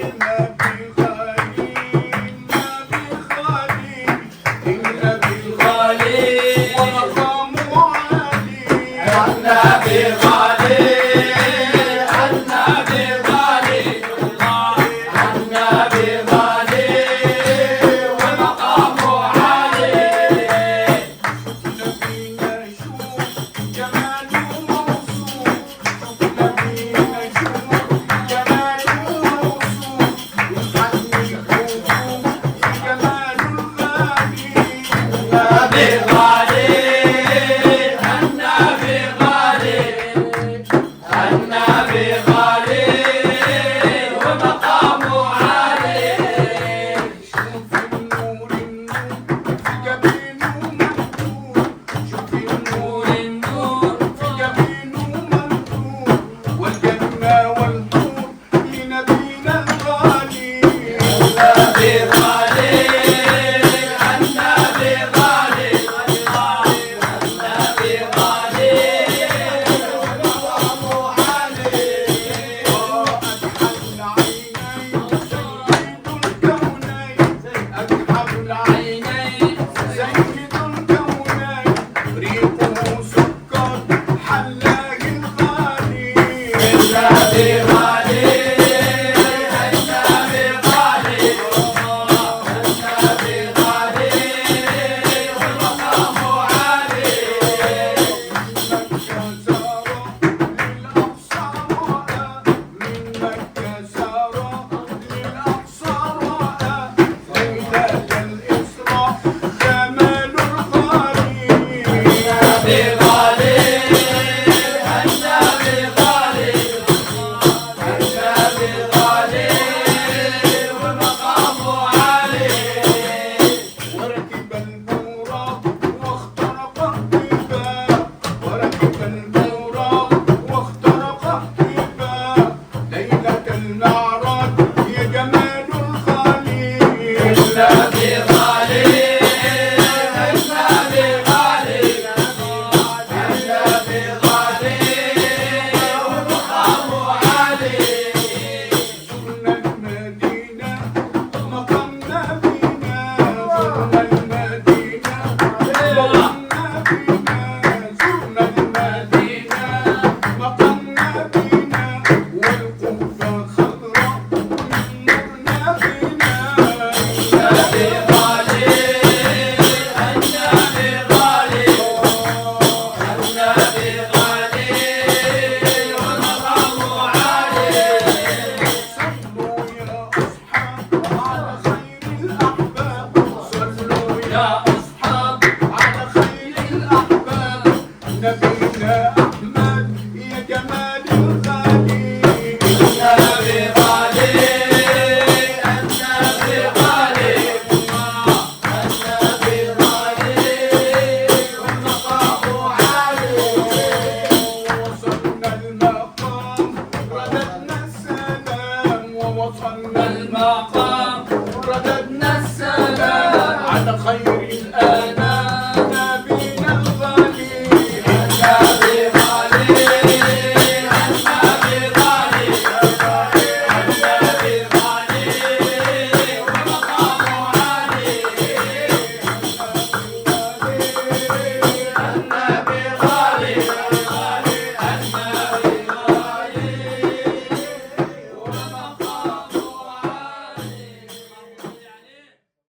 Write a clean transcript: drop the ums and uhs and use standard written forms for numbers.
النبي غالي، النبي غالي، النبي غالي ومقامه عالي. النبي غالي، النبي غالي، النبي غالي ومقامه عالي. شوف نبينا شوف جماله موصوف، شوف نبينا شوف جماله موصوف، يحني الحروف لجماله الغالي. النبي غالي، النبي غالي، النبي غالي ومقامه عالي. شوف النور النور في جبينه منثور، شوف النور النور في جبينه منثور، والجنة والحور لنبينا الغالي. النبي غالي، النبي غالي، النبي غالي ومقامه عالي. أكحل العينين سيد الكونين، أكحل العينين سيد الكونين، ريقه سكر حلاه الغالي. النبي غالي، النبي غالي، النبي غالي ومقامه عالي. من مكة سار للأقصى رأى، من مكة سار للأقصى رأى، ليلة الإسراء جمال الغالي. النبي غالي، النبي غالي، النبي غالي ومقامه عالي. وركب البراق واخترق الطباق، وركب البراق واخترق الطباق، ليلة المعراج يا جمال الغالي. النبي غالي، النبي غالي، النبي غالي ومقامه عالي. زرنا المدينة مقامنا فينا، زرنا المدينة مقامنا فينا، زرنا المدينة مقامنا فينا، والقبة خضراء من نورنا فينا. النبي غالي، النبي غالي، النبي غالي ومقامه عالي. صلوا يا أصحاب على خير الأحباب، صلوا يا أصحاب على خير الأحباب، نبينا أحمد يا جمال الغالي. النبي غالي، النبي غالي، النبي غالي ومقامه عالي. ووصلنا المقام رددنا السلام، ووصلنا المقام